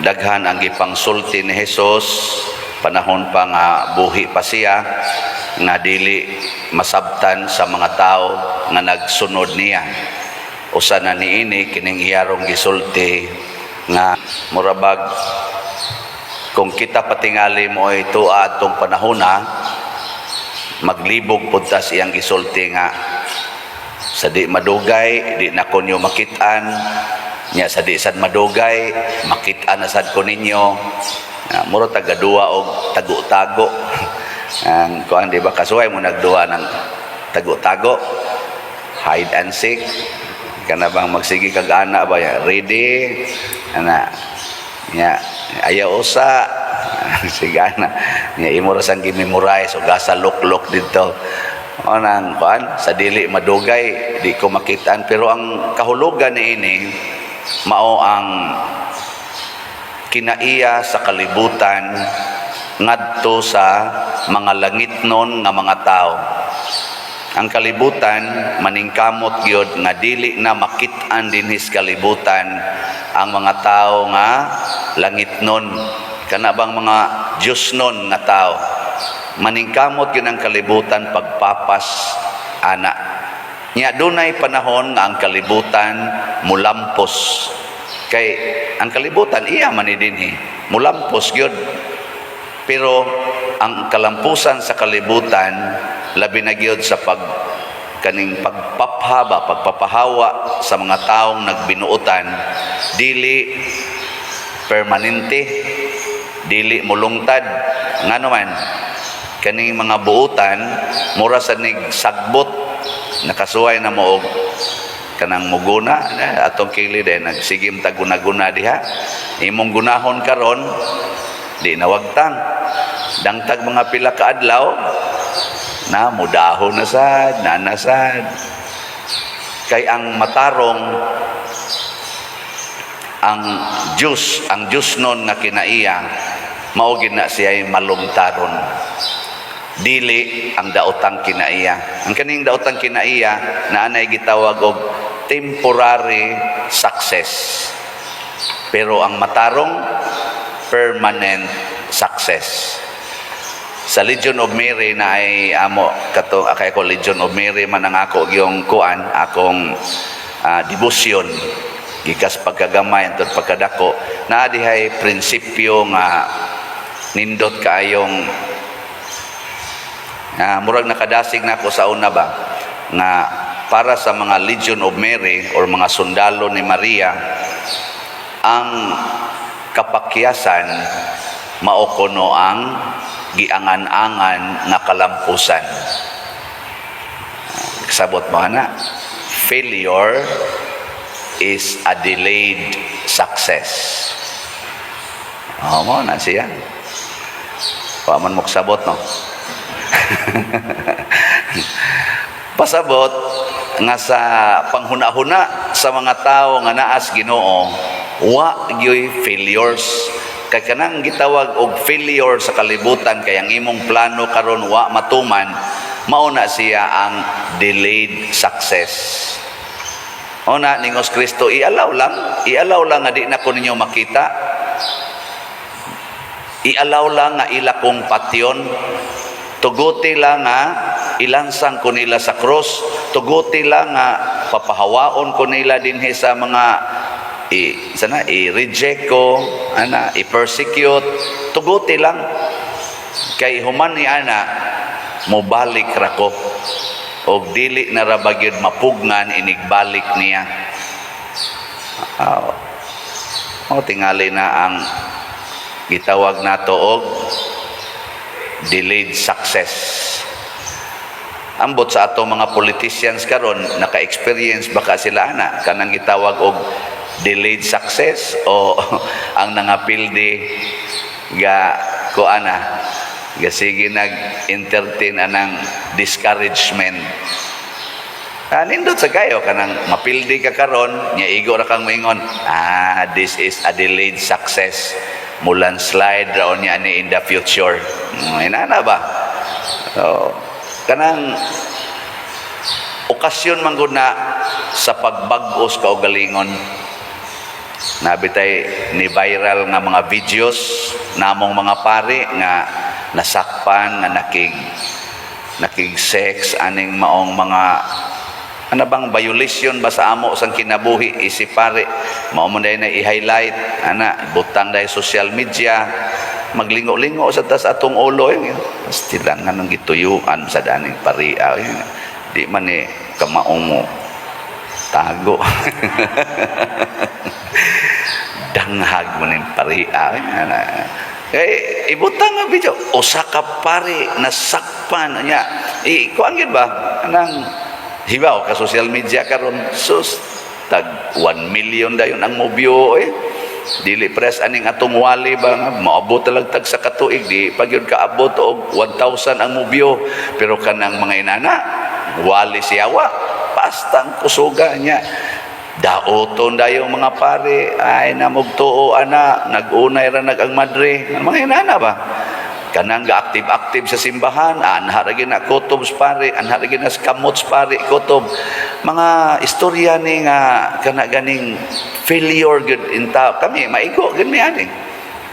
Daghan ang gipangsulti ni Jesus panahon pa nga buhi pa siya nga dili masabtan sa mga tao nga nagsunod niya. Usa na niini kining iyarong gisulti nga murabag kung kita patingali mo ito atong panahona, maglibog pud ta sa iyang gisulti nga sa di madugay di na ko ninyo makit-an, nya sa di sad madugay makit-an na sad ko ninyo. Ah, mura taga-duwa og tago-tago ang kuan, di ba? Kasuway mo nagduwa ng tago-tago, hide and seek, kana bang magsige kag ana ba ya, ready ana, nya ayaw usa, sige ana, nya imo ra sang gi-memorize og asa luklok didto. O nang kuan, sa dili madugay di ko makitaan, pero ang kahulugan niini mao ang kinaiya sa kalibutan ngadto sa mga langitnon nga mga tao. Ang kalibutan maningkamot gyud nga dili na makit-an dinhi sa kalibutan ang mga tao nga langitnon, kana bang mga Diyosnon nga tao. Maningkamot gyud ang kalibutan pagpapas ana. Nya dunay panahon nga ang kalibutan mulampos, kay ang kalibutan iya man ni dinhi, mulampos gyud. Pero ang kalampusan sa kalibutan, labi na gyud sa pag kaning pagpaphaba, pagpapahawa sa mga taong nagbinuotan, dili permanente, dili mulungtad. Ngano man kaning mga buutan mura sa nig sagbot. Nakasuway na mo og kanang muguna na atong kili din, nagsigim ta guna-guna diha. Imong gunahon karon di nawagtang, dangtag mga pila ka adlaw na mudahon na sad nanasad. Kay ang matarong, ang Diyos, ang Diyos nun nga kinaiya, mao gid na siya malumtaron, dili ang daotang kinaiya. Ang kaning daotang kinaiya na anay gitawag og temporary success, pero ang matarong, permanent success. Sa Legion of Mary na ay amo kato kay ko, Legion of Mary man ang ako yung kuan, akong devotion gikas pagkagamay antud pagkadako. Naa dihay prinsipyo nga nindot kaayong murag nakadasig na ako sa una ba, nga para sa mga Legion of Mary or mga sundalo ni Maria, ang kapakyasan mao kuno ang giangan-angan nga kalampusan. Kasabot mo ana? Failure is a delayed success. Oh, mo na siya. Wa man mo kasabot, no? Pasabot nga sa panghuna-huna sa mga tao nga naas Ginoo, wa gyoy failures, kay kanang gitawag og failure sa kalibutan, kay ang imong plano karon wa matuman, mao na siya ang delayed success. Ona ningos Kristo, i-allow lang, i-allow lang nga di na ko ninyo makita. I-allow lang nga ila kong patyon. Tuguti lang nga ilansang ko nila sa cross. Tuguti lang nga papahawaon ko nila dinhi sa mga i sana i-reject ko ana, i-persecute. Tuguti lang, kay human ni ana mobalik ra ko og dili na ra ba gyud mapugngan inigbalik niya. Oh, tingali na ang gitawag nato og delayed success. Ambot sa ato mga politicians karon, naka-experience baka sila ana kanang gitawag og delayed success o ang nangapildi ga kuana, ga sige nag-entertain anang discouragement. Ah, nindot sa kayo kanang mapildi ka karon nya igo ra kang moingon, "Ah, this is a delayed success, mo-landslide ra niya ni in the future." Inana ba? So kanang okasyon man gud na sa pagbag-os kaugalingon. Naa bitay ni viral nga mga videos namong mga pari nga nasakpan nga nakig sex aning maong mga ano bang violation ba sa amo sang kinabuhi isip pare. Mao man na i-highlight ana, butang dahil social media, maglingo-lingo sa tas atong ulo eh. Pastila nga nang gituyuan sa daning paria eh. Di man ni kamaong mo tago, danghag mo ning paria eh. Ana. Kay ibutang nga video, usa ka pari nasakpan niya. I kuan gyud ba anang hibaw ka social media karon, sus, tag 1 million dayon ang mo-view eh. Dili pres aning atong wali ba nga moabot talag tag sa katuig, di pa gyud kaabot og 1,000 ang mo-view, pero kanang mga inana wali siyawa pastang kusuga niya. Daoton dayong mga pare ay namugtuo ana, nagunay ra nag ang madre, mga inana ba. Kanang ga-active-active sa simbahan, anha ra gyud na kutob sa pare, anha ra gyud na sa kamot sa pare kutob. Mga istorya ni nga kana ganing failure gyud in tao. Kami maigo gyud mi ani,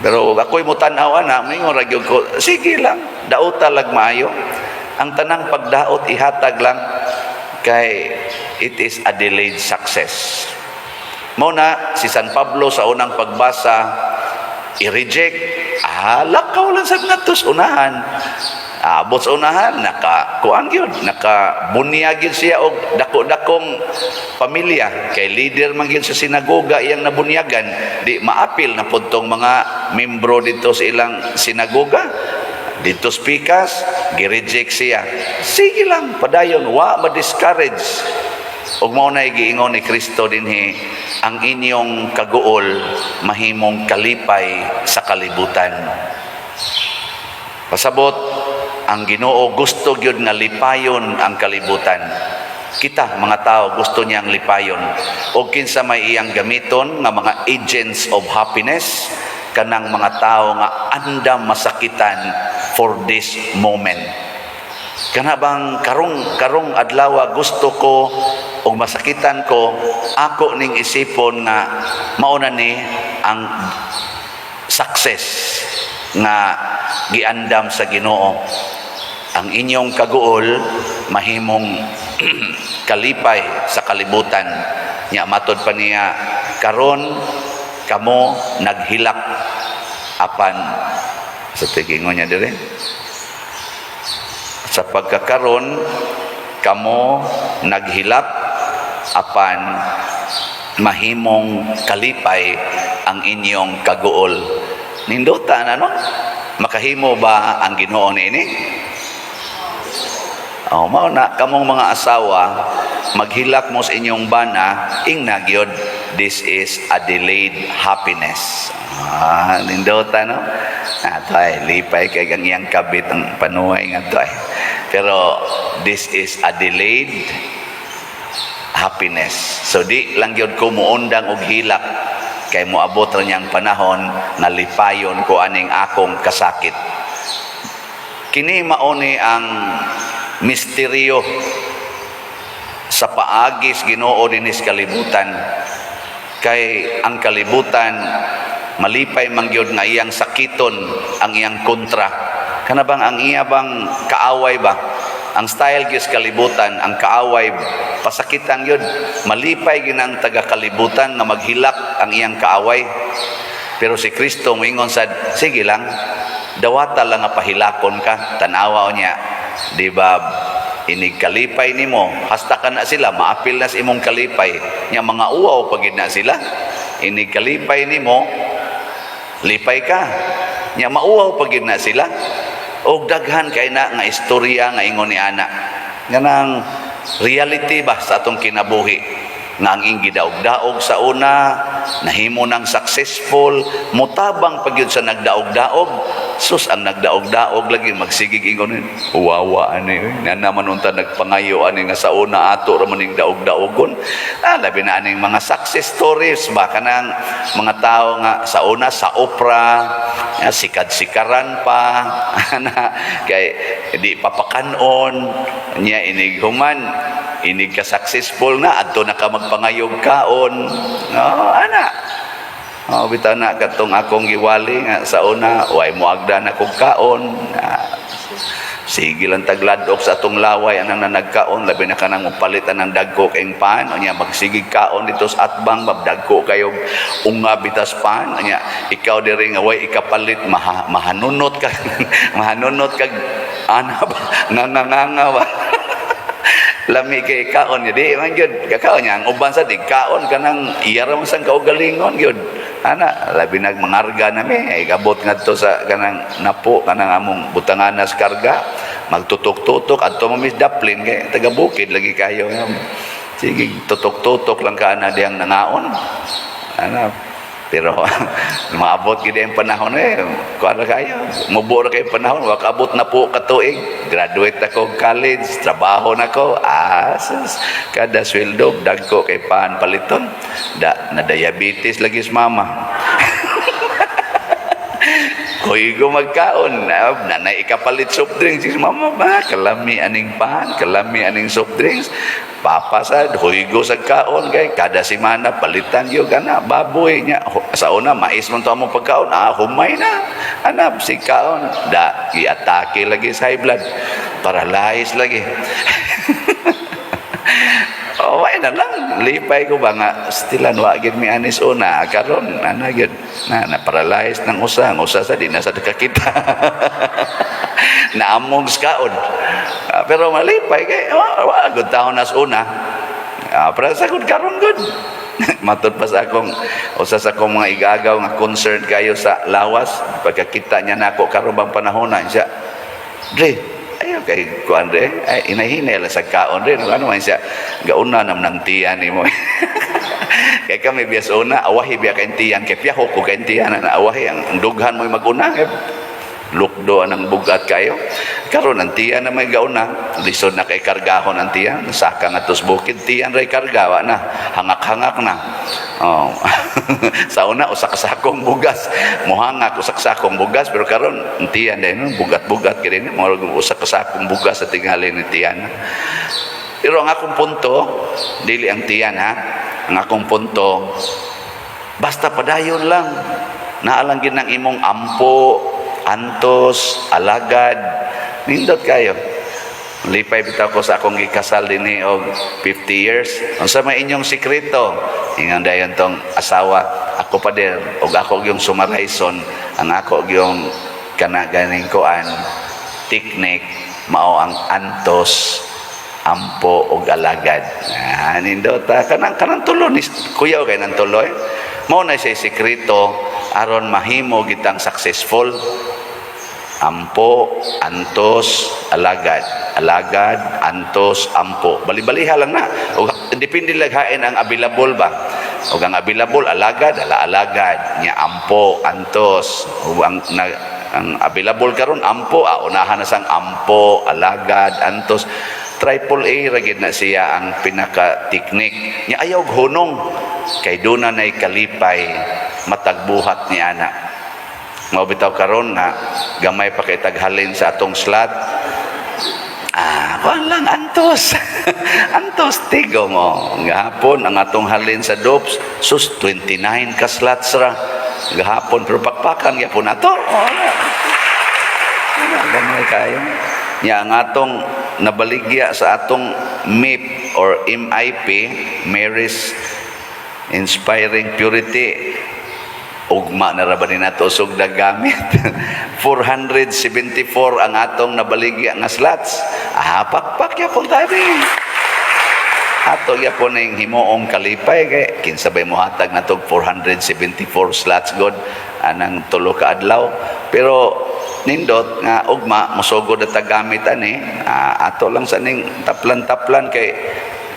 pero ako'y mo tan-aw ana, moingon ra gyud ko, sige lang, dauta lag maayo. Ang tanang pagdaot ihatag lang kay it is a delayed success. Mao na si San Pablo sa unang pagbasa i-reject, lakaw lang sa ngadto sa unahan. Abot sa unahan, naka kuan gyud, naka bunyag gyud siya og dako-dakong pamilya kay leader man gyud sa sinagoga iyang nabunyagan. Di maapil na pud tong mga membro dito sa ilang sinagoga dito speakers, gi-reject siya. Sige lang, padayon, wa ma-discourage. Ug mao na giingon ni Kristo dinhi, ang inyong kaguol mahimong kalipay sa kalibutan. Pasabot, ang Ginoo gusto gyud nga lipayon ang kalibutan. Kita mga tao, gusto niyang lipayon. O kinsa may iyang gamiton nga mga agents of happiness? Kanang mga tao nga andam masakitan for this moment. Kana bang karong karong adlaw gusto ko og masakitan ko, ako ning isipon nga mao na ni ang success nga giandam sa Ginoo. Ang inyong kaguol mahimong kalipay sa kalibutan. Nya matod pa niya, karon kamo naghilak apan sa tigingon niya dire, sa pagkakaron kamo naghilak apan mahimong kalipay ang inyong kaguol. Nindota na, no? Makahimo ba ang Ginoo niini? Oh, mao na kamong mga asawa, maghilak mo sa inyong bana, ingna gyud, this is a delayed happiness. Ah, nindota, no? Ato ay lipay kay ang iyang kabit ang panuhay nga to ay. Pero this is a delayed happiness. So di lang gyud ko muundang og hilak kay moabot ra niyang panahon nga lipayon ko aning akong kasakit. Kini mao ni ang misteryo sa paagis Ginoo dinis kalibutan, kay ang kalibutan malipay man gyud nga iyang sakiton ang iyang kontra. Kana bang ang iya bang kaaway ba, ang style gyud sa kalibutan, ang kaaway pasakitan gyud. Malipay gyud ang taga kalibutan nga maghilak ang iyang kaaway, pero si Kristo moingon sad, sige lang, dawata lang nga pahilakon ka. Tanawa niya, di ba, inig kalipay nimo, hasta ka na sila maapil na sa imong kalipay nya, mga uwaw pagid na sila. Inig kalipay nimo, lipay ka nya, mauwaw pagid na sila. Og daghan kay na nga istorya nga ingon ni ana, nganang reality ba sa atong kinabuhi nga ang iyang gidaog-daog sa una nahimo nang successful, mutabang pa gyud sa nagdaog-daog. Sus, ang nagdaog-daog lagi magsigig ingon, "Wawa ani oy, na naman unta nagpangayo ani nga sa una ato ra man ning daog-daogon." Ah, labi na aning mga success stories ba, kanang mga tao nga sa una sa opera ya, sikad-sikaran pa ana kay di papakanon niya. Inig human, inig ka successful na, adto na ka magpangayog kaon, no, ana. Oh, bitaw na katong akong giwali nga sa una way moagda na kog kaon. Ah, sige lang tagladok sa atong laway anang na nagkaon, labi na kanang mopalit anang dagko kayong pan. Unya magsigig kaon dito sa atbang, mabdagko kayo unga bitas pan. Unya ikaw diri nga way ikapalit, mahanunot ka, mahanunot kag ana ba, nganga ba, lami kay kaon niya. Di man gyud kakaon niya ang uban sa di kaon, kanang iya ra man sang kaugalingon gyud ana, labi nag mangarga nami ay gabot ngadto sa kanang napo, kanang among butanganas karga, magtutok-tutok adto mo mis daplin kay taga bukid lagi kayo. Sige, tutok-tutok lang ka ana diyang nangaon ana. Pero maabot gid ang panahon eh. Kuan ra kayo. Mubo ra kayo panahon, wa kaabot na po katuig. Graduate ako og college, trabaho na ko. Ah, sus, kada sweldo dagko kay pan paliton. Da na diabetes lagi sa mama. Koy go magkaon, nanay ikapalit soft drinks. Si mama ba, kalami aning pan, kalami aning soft drinks. Papa sa huygo sa kaon kay kada semana palitan gyud kana baboy nya. Sa una mais man to among pagkaon, ah, humay na. Ana si kaon da giatake lagi sa high blood. Paralyzed lagi. Oh, why na lang. Lipay ko ba nga stilan wa gid mi anis una karon ana gyud na na paralyzed ng usa, ang usa sa di na sa kakita. Naamog sa kaon. Ah, pero malipay kay wa gud taon nas una. Ah, pero sa gud karon gud. Matod pa sa akong usa sa akong mga igagaw nga concerned kayo sa lawas, pagkakita niya nako karon bang panahon na siya. Dre, ayaw kay kuan dre, ay inahinay lang sa kaon dre, ano man siya, gauna nam nang tiyan nimo. Kay kami bias una, awahi biya kay tiyan, kay piyaho ko kay tiyan na awahi ang dughan mo maguna kay lukdo anang bugat kayo. Karon ang tiyan na may gauna, lisod na kay kargahon ang tiyan, saka nga tos bukid tiyan ray karga, wa na, hangak-hangak na. Oh. Sa una usa ka sakong bugas, mohangak usa ka sakong bugas, pero karon ang tiyan dahil no, bugat-bugat kay din, murag usa ka sakong bugas sa tingali ni tiyan. Pero ang akong punto, dili ang tiyan ha. Ang akong punto, basta padayon lang. Naalang gid ng imong ampo, antos, alagad. Nindot kayo. Lipay bitaw ko sa akong gikasal dinhi og 50 years. Unsa may inyong sikreto? Ingon dayon tong asawa, ako pa der og ako yung sumarayson, ang ako yung kana ganing kuan technique mao ang antos, ampo og alagad. Ah, nindot ah. Kanang tulo ni kuya kay nang tuloy. Mao na siya sikreto aron mahimo gitang successful. Ampo, antos, alagad. Alagad, antos, ampo. Bali-baliha lang na. O, depende lang hain ang available ba. O ang available, alagad, ala alagad. Nya ampo, antos. O ang, na, ang available karon ampo, ah, unahan na sang ampo, alagad, antos. Triple A ra gid na siya ang pinaka technique. Nya ayaw og hunong kay duna nay kalipay matagbuhat ni ana. Mao bitaw karon nga gamay pa kay taghalin sa atong slot. Ah, kuan lang antos. Antos tigo mo. Gahapon ang atong halin sa Dopes, sus, 29 ka slots ra. Gahapon pero pakpakan gyapon ato. Oh, gamay kayo. Nya ang atong nabaligya sa atong MIP or MIP, Mary's Inspiring Purity, ugma na ra ba ni nato sugda gamit. 474 ang atong nabaligya nga slots. Ah, pakpak yapon tayo. Ato gyapon ning himuong kalipay kay kinsa bay mohatag natog 474 slots god anang tulo ka adlaw. Pero nindot nga ugma mosugod na gamit ani, ah, ato lang sa ning taplan-taplan kay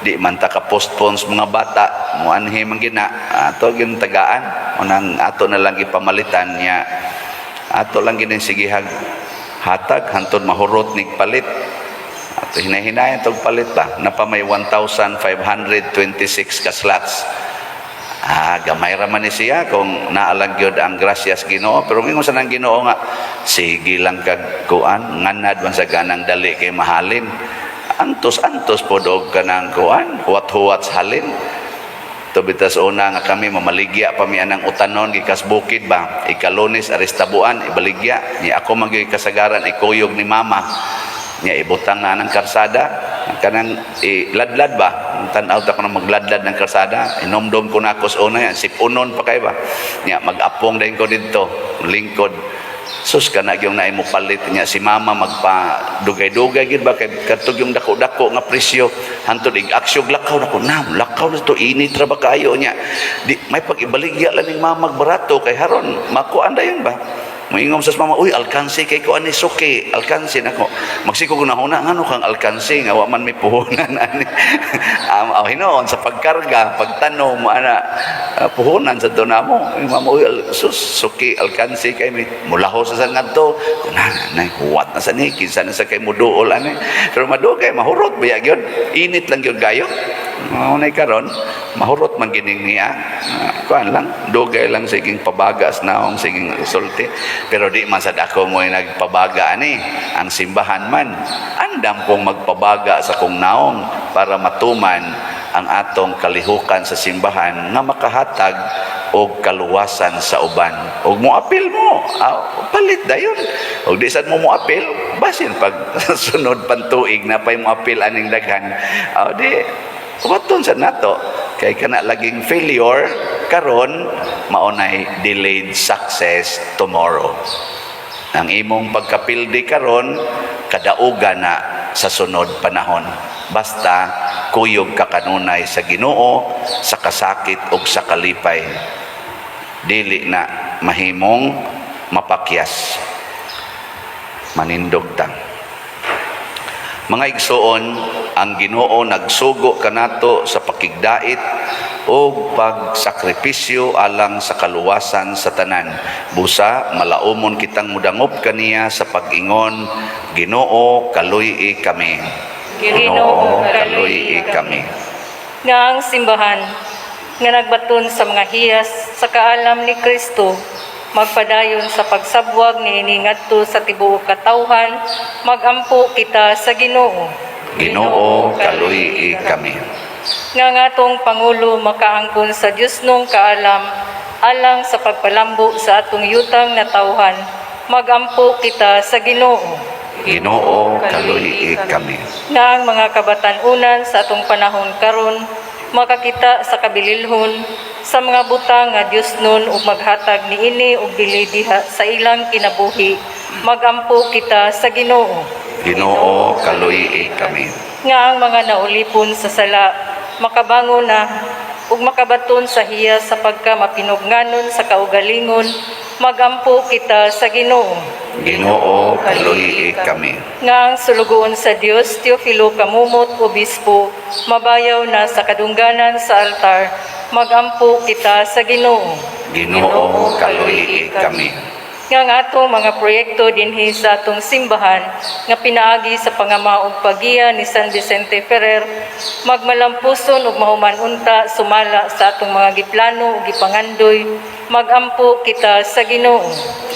di man ta ka postpone sa mga bata moanhi man gina ato gin tagaan unang ato na lang gipamalitan niya, ato lang ginin sigihag hatag hantod mahurot nig palit. Ato hinay-hinayan tog palit ba, napa may 1,526 ka slots. Ah, gamay ra man ni siya kung naalang gyud ang grasyas Ginoo, pero ingon sa nang Ginoo nga sige lang kag kuan nganad man sa ganang dali kay mahalin, antos antos pod og kanang kuan huwat-huwat sa halin. Tubitas una nga kami mamaligya pa mi anang utanon gikas bukid ba. Ikalunes aris tabuan ibaligya ni ako man gyud kasagaran ikuyog ni mama. Nya ibutang na ng karsada kanang iladlad ba. Tan-aw ta ko na magladlad ng karsada. Inomdom ko na ako sa una yan. Sipunon pa kay ba. Nya mag-apong din ko didto, lingkod. Sus, kana yung naay mo palit niya si mama magpa dugay-dugay gid ba kay kadtog yung dako-dako nga presyo hantod ig aksyog lakaw nako nam lakaw na to, init ra ba kayo niya di may pag-ibaligya lang ning mama barato kay haron makuan dayon ba. Moingom sa mama, "Uy, alkansi kay ko ani suki, alkansi nako." Magsiko ko na huna, ngano kang alkansi nga wa man may puhunan ani. Oh, hinuon sa pagkarga, pagtanom ana, puhunan sa to namo. Mama, "Uy, sus, suki alkansi kay mi." Mulaho sa san ngadto. Na, na, huwat na sa ni, kinsa na sa kay muduol ani. Pero madugay mahurot ba gyud? Init lang gyud kayo. Mao nay karon, mahurot man gining niya. Kuan lang, dugay lang siging pabagas naong siging sulti. Pero di man sad ako mo'y nagpabaga ani. Ang simbahan man, andam kong magpabaga sa kong naong para matuman ang atong kalihukan sa simbahan nga makahatag og kaluwasan sa uban. Og moapil mo, palit dayon. Og di sad mo moapil, basin pag sunod pantuig na pay moapil aning daghan. Di waton sa nato kay kana laging failure karon maunay delayed success tomorrow. Ang imong pagkapildi karon kadaugan na sa sunod panahon. Basta kuyog ka kanunay sa Ginoo sa kasakit ug sa kalipay. Dili na mahimong mapakyas. Manindog ta. Mga igsoon, ang Ginoo nagsugo kanato sa pakigdait o pagsakripisyo alang sa kaluwasan sa tanan. Busa malaumon kitang mudangop kaniya sa pag-ingon, "Ginoo, kaluy-i kami." Ginoo, kaluy-i kami. Nga ang simbahan nga nagbaton sa mga hiyas sa kaalam ni Kristo magpadayon sa pagsabwag niini ngadto sa tibuok katawhan, magampo kita sa Ginoo. Ginoo, kaluy-i kami. Nga ang atong pangulo makaangkon sa Diosnong kaalam alang sa pagpalambo sa atong yutang natawhan, magampo kita sa Ginoo. Ginoo, kaluy-i kami. Nga ang mga kabatan-unan sa atong panahon karon makakita sa kabililhon sa mga butang nga Diosnon ug maghatag niini og bili diha sa ilang kinabuhi, magampo kita sa Ginoo. Ginoo, kaluy-i kami. Nga ang mga naulipon sa sala makabangon na ug makabaton sa hiya sa pagka mapinubnganon sa kaugalingon, magampo kita sa Ginoo. Ginoo, kaluy-i kami. Nga ang sulugoon sa Dios Teofilo Camomot, Obispo, mabayaw na sa kadungganan sa altar, magampo kita sa Ginoo. Ginoo, kaluy-i kami. Nga ang atong mga proyekto dinhi sa atong simbahan nga pinaagi sa pangama ug paggiya ni San Vicente Ferrer magmalampuson ug mahuman unta sumala sa atong mga giplano ug gipangandoy, magampo kita sa Ginoo.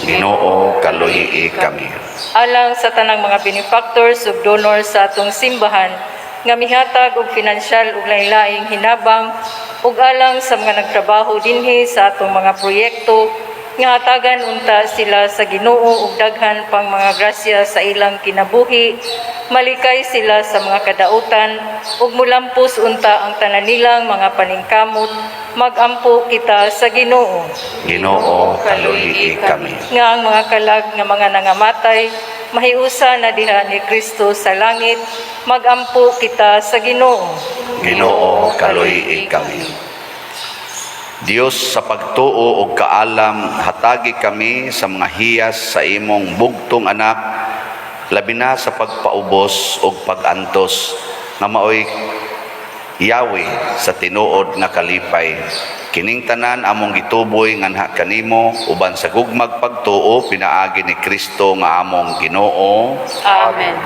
Ginoo, kaluy-i kami. Alang sa tanang mga benefactors ug donors sa atong simbahan nga mihatag og pinansyal ug lain-laing hinabang ug alang sa mga nagtrabaho dinhi sa atong mga proyekto nga hatagan unta sila sa Ginoo ug daghan pang mga grasya sa ilang kinabuhi, malikay sila sa mga kadautan ug mulampos unta ang tanan nilang mga paningkamot, magampo kita sa Ginoo. Ginoo, kaluy-i kami. Nga ang mga kalag nga mga nangamatay mahiusa na diha ni Kristo sa langit, magampo kita sa Ginoo. Ginoo, kaluy-i kami. Dios sa pagtuo ug kaalam, hatagi kami sa mga hiyas sa imong bugtong anak, labi na sa pagpaubos ug pag-antos nga maoy Yahweh sa tinuod nga kalipay. Kining tanan among gituboy nganha kanimo uban sa gugmag pagtuo pinaagi ni Kristo nga among Ginoo. Amen.